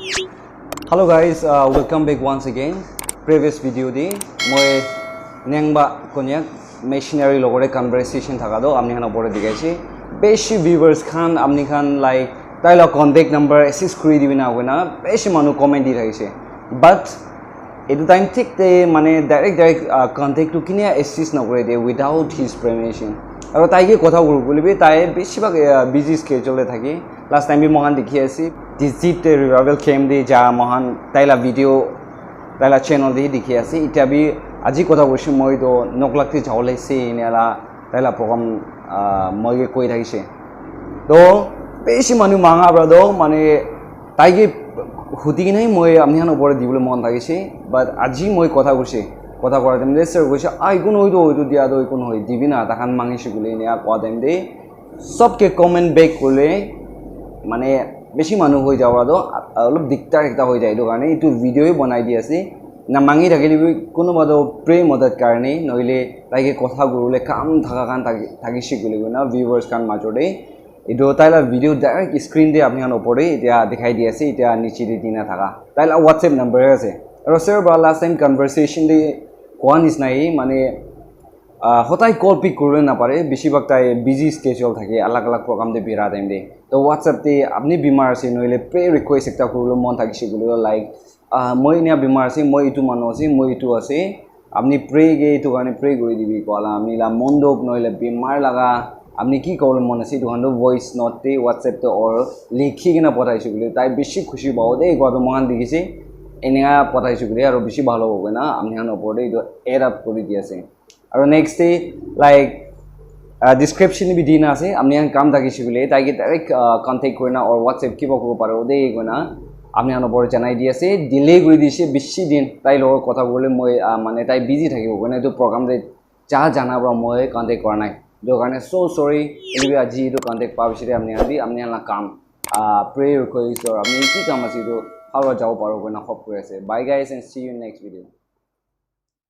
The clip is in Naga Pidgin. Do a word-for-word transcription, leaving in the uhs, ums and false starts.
Hello guys, uh, welcome back once again. Previous video de moi Nengba Konyak missionary logore conversation thaka do amni khan opor dikhaise. Beshi viewers khan amni khan like tai la contact number assist kuri dibi na koina beshi manu comment di thakise. But etu time thik te mane direct direct uh, contact to kine assist na kore de without his permission. Aro tai ke kotha kuru bole bi tai beshi bhag uh, busy schedule te thake. Last time bi mohan dikhi ase. Tizit te revival camp de ja mohan tai la video tai la channel de dikhi ase. Itya bi aji kotha koise moi to Noklak te jawole ase ene la tai la program uh, moi ke koi thakise. To beshi manu manga pra do mane tai ke huti kine moi amni khan opor dibole mon thakise. But aji moi kotha koise. Kotha kora time de sir koise ai kun hoi to hoi to dia do kun hoi dibi na ta khan mangise kule ene koa time de sob ke comment back kule mane beshi manu hoi jawa do olop diktar ekta hoi jai etu karne etu video hi banai di ase. Na mangi thakile bi kunuba to pray madat karne nohile tai ke kotha kuribole kam thaka khan thaki shikile koina viewers khan major te etu tai la video direct screen te apni khan opor te etia dikhai di ase etia niche te dina thaka tai la WhatsApp number ase. Aro sir ba last time conversation te koa nisna hi mane uh, hodai call pick kuribole napare beshi bhag tai busy schedule thake alag alag program te bira time te to WhatsApp te apni bimar ase nohile pray request ekta kuribole mon thakise koile like uh, moi enia bimar ase moi itu manu ase moi itu ase apni pray ke itu karne pray kuri dibi koa la ami la mondok nohile bimar laga apni ki kobole mon ase itu khan tu voice note te WhatsApp te or likhi kena pathaise koile tai beshi khushi pabo de koa tu mohan dikhise eneka pathaise koile aro beshi bhal hobo koina apni khan opor te itu add up kuri di ase. Aro next te like uh, description bi dina ase apni khan kam thakise koile tai ke direct uh, contact kurina or WhatsApp kiba kuribo paribo de koina apni khan opor janai di ase delay kuri dise beshi din tai logot kotha kobole moi uh, mane tai busy thakibo koina etu program te ja jana pra moi contact kora nai etu karne so sorry etu bi aji etu contact pa bishi de apni khan bi apni khan la kam uh, prayer request or apni ki kam ase etu bhal pra jabo paribo koina hope kuri ase bye guys and see you next video.